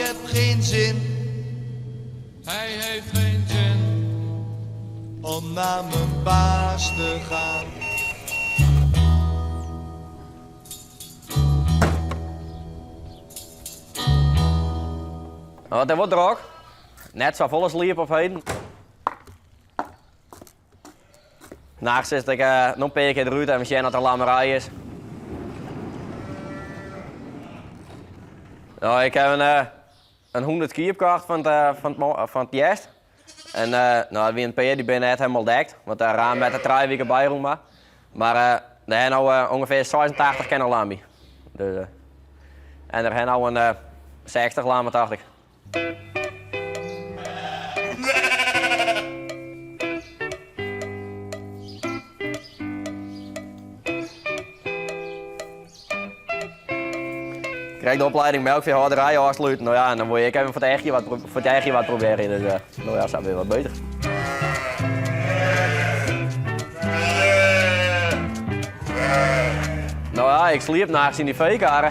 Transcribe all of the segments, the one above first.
heb geen zin. Hij heeft geen zin. Om naar mijn baas te gaan. Nou, it wurdt drok. Net safolle sliep op heden. Nachts is ik noch in pear kear derút even sjen oft der lammerij is. Nou, ik ha in 100 skiep kocht fan it hjerst. En no, der wiene in pear dy binne net hielendal dekt, want de raam wurdt der trije wike by rûn mar. Mar der ha no ûngefear 86 kinne lammje. Dus, en der ha no in 60 lamme tocht ik. Krekt de opleiding melkfeehâlderij ôfsluten, no ja, en dan wol je ek even foar it eachje wat, foar it eachje wat probearje, dus no ja, sa binne we wat beter. No ja, ik sliep nachts yn dy feekarre.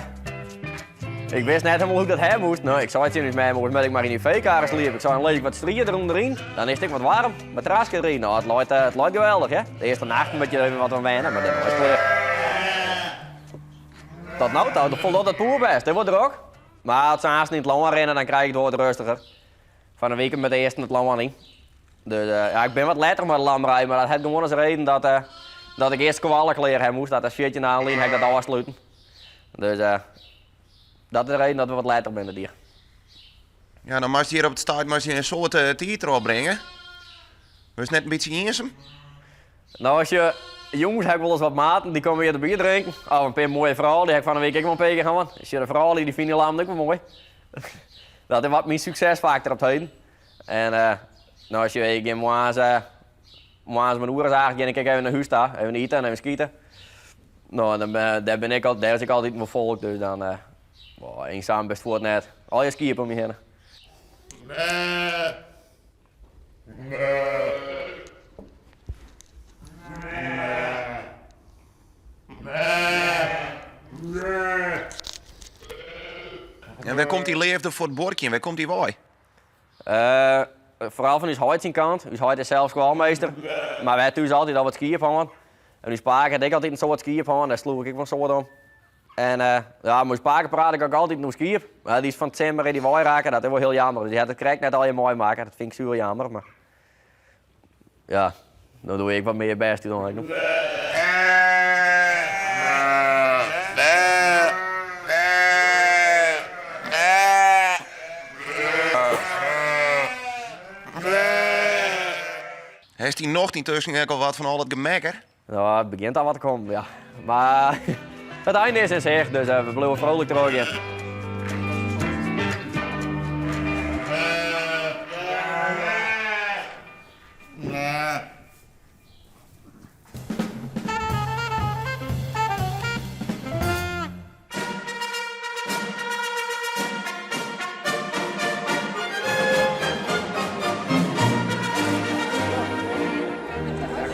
Ik wist net hielendal hoe't ik dat ha moast. No, ik sei tsjin ús mem, oars moat ik mar yn dy feekarre sliepe. Ik sei, dan lis ik wat strie der ûnderyn, dan is it ek wat waarm. Matraske deryn. No, it leit, it leit geweldich, hè. De earste nachten moat je even wat oan wenne, mar dêrnei is it klear. Tot no ta foldocht it poerbêst. It wurdt drok. Mar as se aanst yn it lân rinne, dan krij ik it wol wat rêstiger. Fan 'e wike mei de earsten it lân yn. Dus ja, ik bin wat letter mei de lammerij, mar dat hat gewoan as reden dat, dat ik earst skoalle klear ha moast. Dat is 14 dagen lyn ha ik dat ôfsluten. Dus dat is de reden dat we wat letter binne dit jier. Ja, dan moatst hjir op it stuit moatst in soad eh, tiid trochbringe. Wurdst net in bytsje iensum? No, as je jûns ha ik wolris wat maten, dy komme hjir te bier drinken. Of in pear moaie froulju, dy ha ik fan 'e wike ek wol in pear kear hân. Sjoch, de froulju dy fine dy lammen ek wol moai. Dat is wat myn suksesfaktor op 't heden. En no, as je, ik gean moarns, moarns om in oere as acht gean ik ek even nei hûs ta, even ite en even skite. No, en dan, dêr bin ik al, dêr is ek altyd wol folk, dus dan, oh, iensum bist fuort net. Allegear skiep om je hinne. En wêr komt dy leafde foar it buorkjen, wêr komt dy wei? Foaral fan ús heit syn kant. Us heit is sels skoalmeester, mar wy ha thús altyd al wat skiep hân. En ús pake hat ek altyd in soad skiep hân, dêr sloech ik ek wol in soad om. En ja, mei ús pake praat ik ek altyd oer skiep. Mar dy is fan 't simmer yn dy wei rakke, dat is wol hiel jammer. Dus dy hat it krekt net allegear meimakke, dat fyn ik suver jammer. Mar ja, dan doe ik wat mear bêst úteinlik. Hast dy nocht yntusken ek al wat fan al dat gemekker? No, it begjint al wat te kommen, ja. Mar it ein is yn sicht, dus we bliuwe frolik trochgean.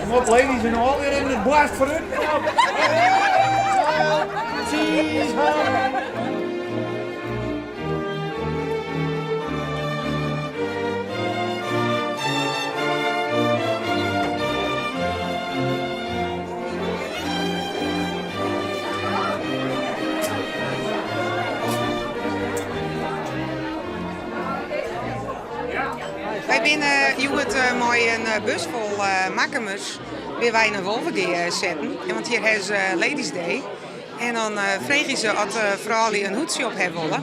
Kom op ladies en al weer even it boarst foarút. Kom op. Cheese. Wy binne hjoed mei in bus fol Makkumers binne wy nei Wolvegea setten. Want hjir ha se Ladies Day. En dan freegje se oft de froulju in hoedsje op ha wolle.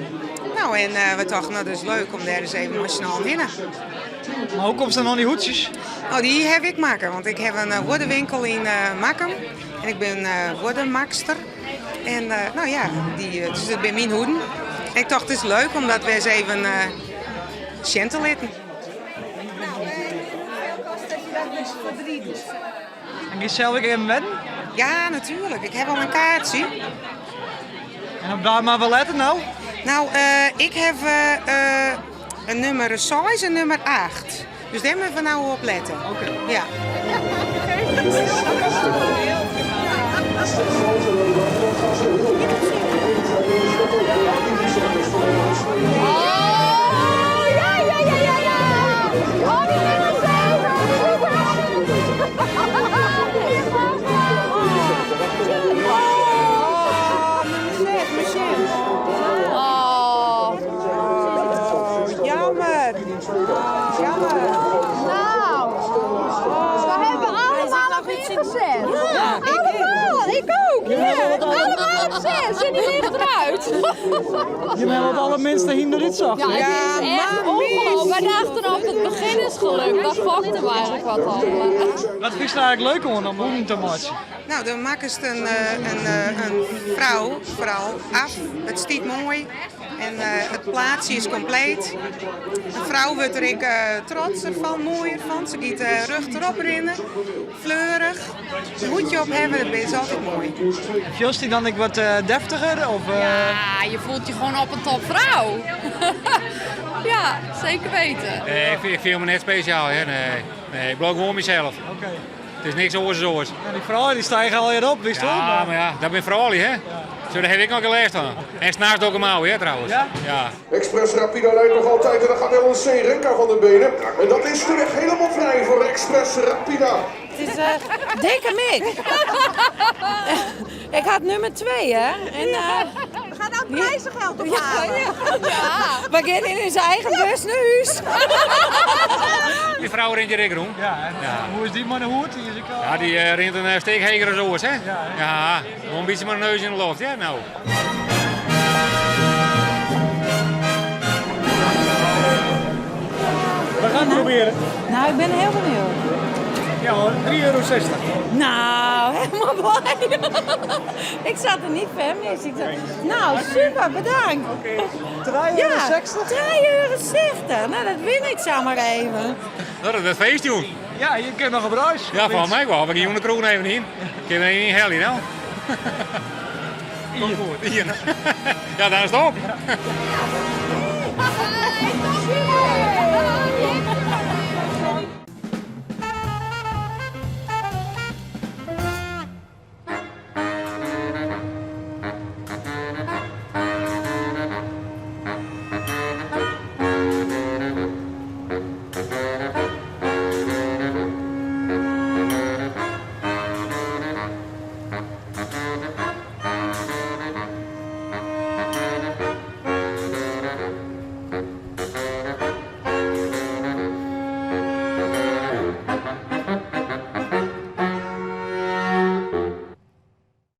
No en wy tochten no dat is leuk om dêr ris even mei syn allen hinne. Mar hoe komst dan oan dy hoedsjes? No dy haw ik makke, want ik haw in huoddenwinkel yn Makkum. En ik bin huoddemakster. En no ja, dy, dus it binne myn hoeden. En ik tocht it is leuk om dat wer ris even sjen te litten. En giest sels ek even wedden? Ja, natuerlik. Ik haw al in kaartsje. En op wa moatte we lette no? No, ik haw in nûmer seis en nûmer acht. Dus dêr moatte we no op lette. Oké. Ja. Nou, we hebben allemaal op ingezet. Ja, allemaal. Ik ook. Ja. Allemaal op 6 en die ligt eruit. Je bent het allerminste hier dit zag. Ja, het is echt ongelooflijk. Wij dachten op het begin is gelukt. Daar fokten we eigenlijk wat op. Wat vind je eigenlijk leuk om om te maken? Nou, dan maakt het een, een, een vrouw vooral af. Het stiet mooi en het plaatsje is compleet. Een vrouw wordt er ik trotser van, mooier van. Ze giet rug erop rennen, fleurig. Een hoedje op hebben, dat is altijd mooi. Voelt die dan ik wat deftiger? Of, Ja, je voelt je gewoon op een topvrouw. Ja, zeker weten. Nee, ik vind me net speciaal. Hè? Nee, nee, ik blijf gewoon mezelf. Oké. Het is niks oors oors. Ja, die vrouwen die stijgen al hier op, wist je Ja, maar ja, dat ben vooral hè. Zo, daar heb ik nog geleerd van. En s'nachts ook een mouw, hè, trouwens. Ja? Ja. Express Rapida leidt nog altijd en dan gaat LNC Renka van de benen. En dat is de weg helemaal vrij voor Express Rapida. Het is dikke mik. Ik had nummer 2, hè. En, We gaan nou prijzengeld ophalen. Ja, ja. We gaan in onze eigen bus naar huis. Die vrouw rent je rek rond. Ja, en Ja. hoe is die man hoed? Die is ik al... Ja, die rent een steek heger als oors, hè? Ja, hè? Ja, gewoon een beetje met een neus in de lucht, hè, nou. We gaan het proberen. Nou, ik ben heel benieuwd. Ja hoor, €3,60. Nou, helemaal blij. Ik zat er niet ver mis. Ik dacht, nou, super, bedankt. Oké. €3,60? Ja, €3,60. Nou, dat win ik zomaar even. Nou, dat is het feest, joh. Ja, je kunt nog op reis. Ja, van mij wel. We gaan de kroon even in. Ik heb er even in hel, nou. Komt goed. Hier. Ja, daar is het op. Ja.